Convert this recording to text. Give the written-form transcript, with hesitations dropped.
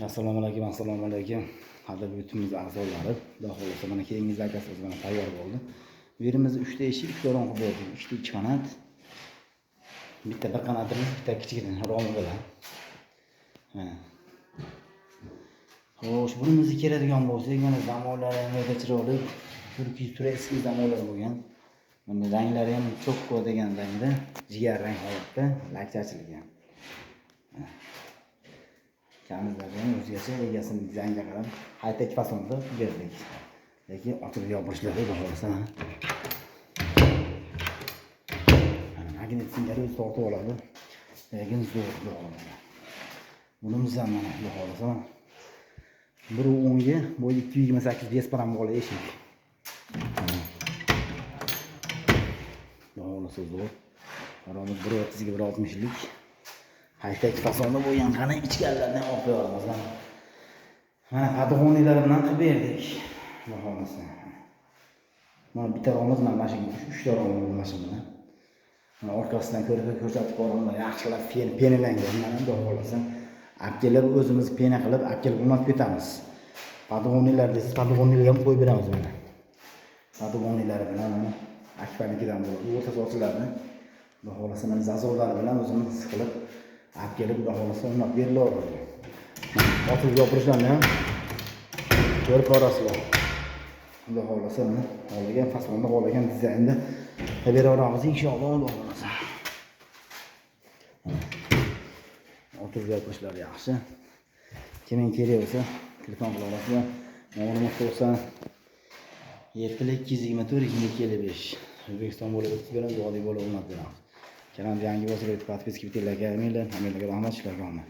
Assalomu alaykum, assalomu alaykum. Qadrli yurtimiz a'zolari, Xudo xohlasa mana keyingi zakazimiz mana tayyor bo'ldi. Bu yerimizda 3 ta eshik, 3 ta rom qilib berdik. 3 ta 2 qanat. Bitta bir qanatimiz, bitta kichkina romi bilan. Mana. Xo'sh, bunimizni keladigan bo'lsak, mana zamonlari ham juda chiroyli, turkiy турецкий zamonlar bo'lgan. Mana ranglari ham cho'kko degan rangda, jigar rang holatda lakcha ochilgan. Kamizlari ham o'zgacha egasini dizaynga qarab high-tech fasonda berdik. Lekin ochilib yopilishlari xudo xohlasa mana. Mana magnit singari o'zi tortib oladi. Lekin zo'r xudo xohlasa. Bunimiz ham mana xudo xohlasa 1.10ga bo'yi 228 besparamoqli eshik. Xudo xohlasa zo'r. Romimiz 1.30ga 1.60lik. High-tech fasonda bo'lgan, qani ichkarilardan olib qo'yamiz. Mana podg'oniylar bilan qilib berdik. Xudo xohlasa. Mana bitta romimiz, mana shu 3 ta romimiz mana shu bilan. Mana orqasidan ko'rib ko'rsatib boraman, yaxshilab penalangan mana xudo xohlasa. Olib kelib o'zimiz pena qilib olib kelib o'rnatib ketamiz. Podg'oniylar desangiz, podg'oniylar ham qo'yib beramiz mana. Podg'oniylari bilan mana akfanikidan bo'ladi. O'rtasi ochiladi. Xudo xohlasa mana zazorlari bilan o'zimiz qilib olib kelib xudo xohlasa o'rnatib berilaveradi. Ochilib yopilishlarini ham ko'rib borasizlar. Xudo xohlasa mana xohlagan fasonda, xohlagan dizaynda beraveramiz inshaalloh xudo xohlasa. Ochilib yopilishlari yaxshi. Kimning kerak bo'lsa telefon qila olasizlar. Ma'lumot 97 224 255. O'zbekiston bo'lib o'tkazib beramiz, vodiy bo'lib o'rnatib beramiz. Kanalga yangi bo'lsa, podpiska bitta like, hammalarga rahmat, ishlarga omad.